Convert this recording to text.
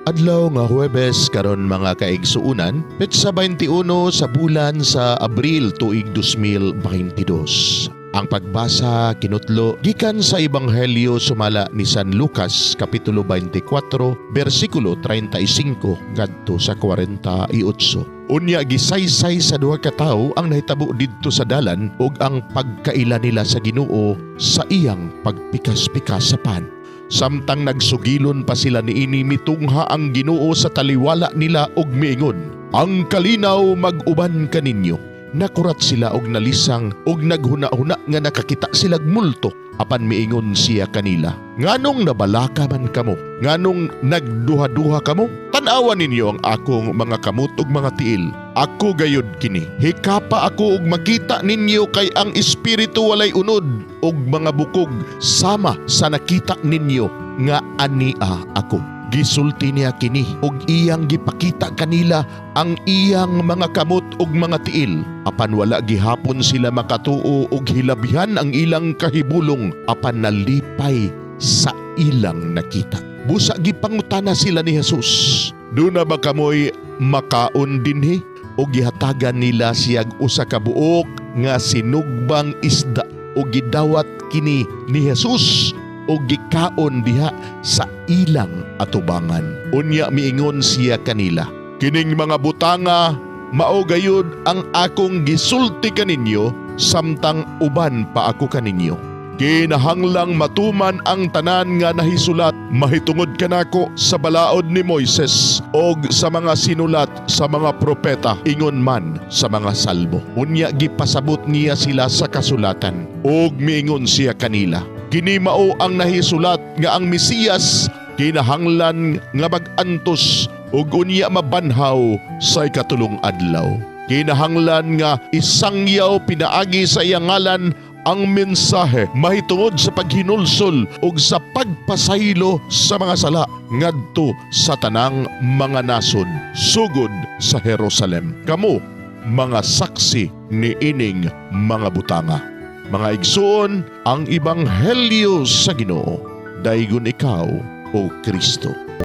Adlaw nga Huwebes karon, mga kaigsuunan, petsa 21 sa bulan sa Abril, tuig 2022. Ang pagbasa kinutlo gikan sa Ebanghelyo sumala ni San Lucas, kapitulo 24, bersikulo 35 ngadto sa 48. Unya gisaysay sa duha ka tawo ang nahitabo didto sa dalan ug ang pagkaila nila sa Ginoo sa iyang pagpikas-pikas sa pan. Samtang nagsugilon pa sila niini, mitungha ang Ginoo sa taliwala nila ug miingon, "Ang kalinaw mag-uban kaninyo." Nakurat sila og nalisang ug naghuna-huna nga nakakita silag multo. Apan miingon siya kanila, "Nganong nabalaka man kamo? Nganong nagduha-duha kamo? Tan-awa ninyo ang akong mga kamot ug mga tiil. Ako gayud kini. Hikapa ako ug makita ninyo, kay ang espiritu walay unod ug mga bukog sama sa nakita ninyo nga ania ako." Gisulti niya kini ug iyang gipakita kanila ang iyang mga kamot ug mga tiil. Apan wala gihapon sila makatuo ug hilabihan ang ilang kahibulong, apan nalipay sa ilang nakita. Busa gipangutana sila ni Jesus, "Duna ba kamoy makaon dinhi?" O gihatagan nila siyag usa ka buok nga sinugbang isda, ug gidawat kini ni Jesus o gikaon diha sa ilang atubangan. Unya miingon siya kanila, "Kining mga butanga mao gayud ang akong gisulti kaninyo samtang uban pa ako kaninyo. Kinahanglang matuman ang tanan nga nahisulat mahitungod kanako sa balaod ni Moises og sa mga sinulat sa mga propeta, ingon man sa mga salmo." Unya gipasabot niya sila sa kasulatan ug miingon siya kanila, "Kini mao ang nahisulat nga ang Mesiyas kinahanglan nga mag-antos ug unya mabanhaw sa ikatulong adlaw. Kinahanglan nga isangyaw pinaagi sa iyang ngalan ang mensahe mahitungod sa paghinulsol ug sa pagpasaylo sa mga sala ngadto sa tanang mga nasod, sugod sa Jerusalem. Kamo mga saksi niining mga butanga." Mga igsoon, ang ebanghelyo sa Ginoo. Daygon ikaw, O Kristo.